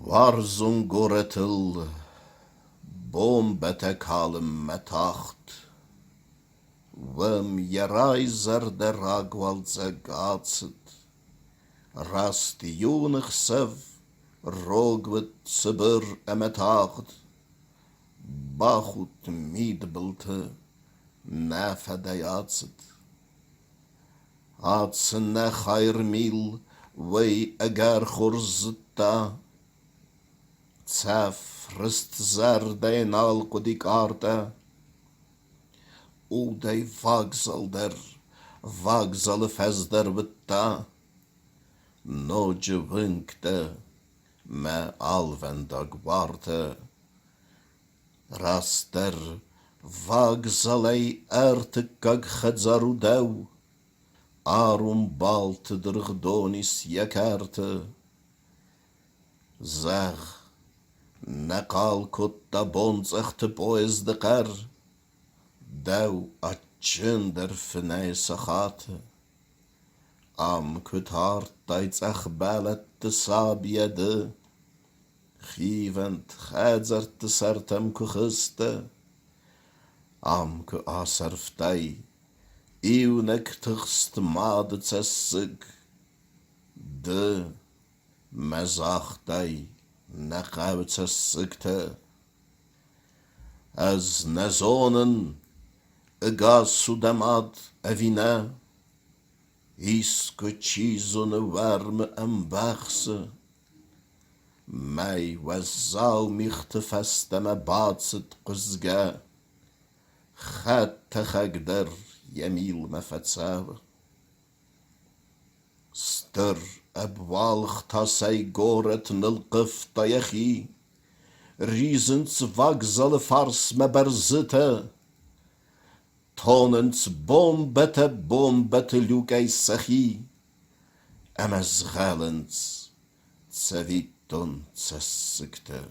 Уарзон горӕтыл бомбӕтӕ калынмӕ тахт. Уым йӕ райзӕрдӕ рагуалдзӕг ацыд. Раст июны хсӕв рог уыд цыбыр ӕмӕ тагъд. Бахудт мидбылты, нӕ фӕдӕй ацыд. Ацы нӕ хайырмил уый ӕгӕр хорз зыдта. Цӕф рыстзӕрдӕ нал хъуыди къартӕ. Удӕй вагзал дӕр, вагзалы фӕз дӕр уыдта. Ноджы уынгтӕ мӕ алвӕндаг уартӕ. Растдӕр вагзалӕй ӕртыккаг хӕдзар у дӕу, Арумбалты дыргъдон ис йӕ кӕрты. Зӕгъ, нӕ хъал кодта бонцъӕхты поезды хъӕр, Дӕу адджындӕр фынӕй сахаты. Ам куы тардтай цъӕх бӕлӕтты сабийӕ ды, Хивӕнд хӕдзӕртты сӕртӕм куы хызтӕ, Ам куы асӕрфтай иунӕг тыхст мады цӕссыг, Ды мӕ загътай, нӕ хъӕуы цӕссыгтӕ. Ӕз нӕ зонын, ӕгас у дӕ мад ӕви нӕ, Искуы чи зоны уӕрмы ӕмбӕхсы. Мӕй уӕззау мигъты фӕстӕмӕ бацыд хъуызгӕ, Хӕдтӕхӕг дӕр йӕ милмӕ фӕцӕуы. Стыр ӕбуалгъ тасӕй горӕт нылхъывта йӕхи, Ризынц вагзалы фарсмӕ бӕрзытӕ, Тонынц бомбӕтӕ бомбӕты люкӕй сӕхи Ӕмӕ згъӕлынц цӕвиттон цӕссыгтӕ.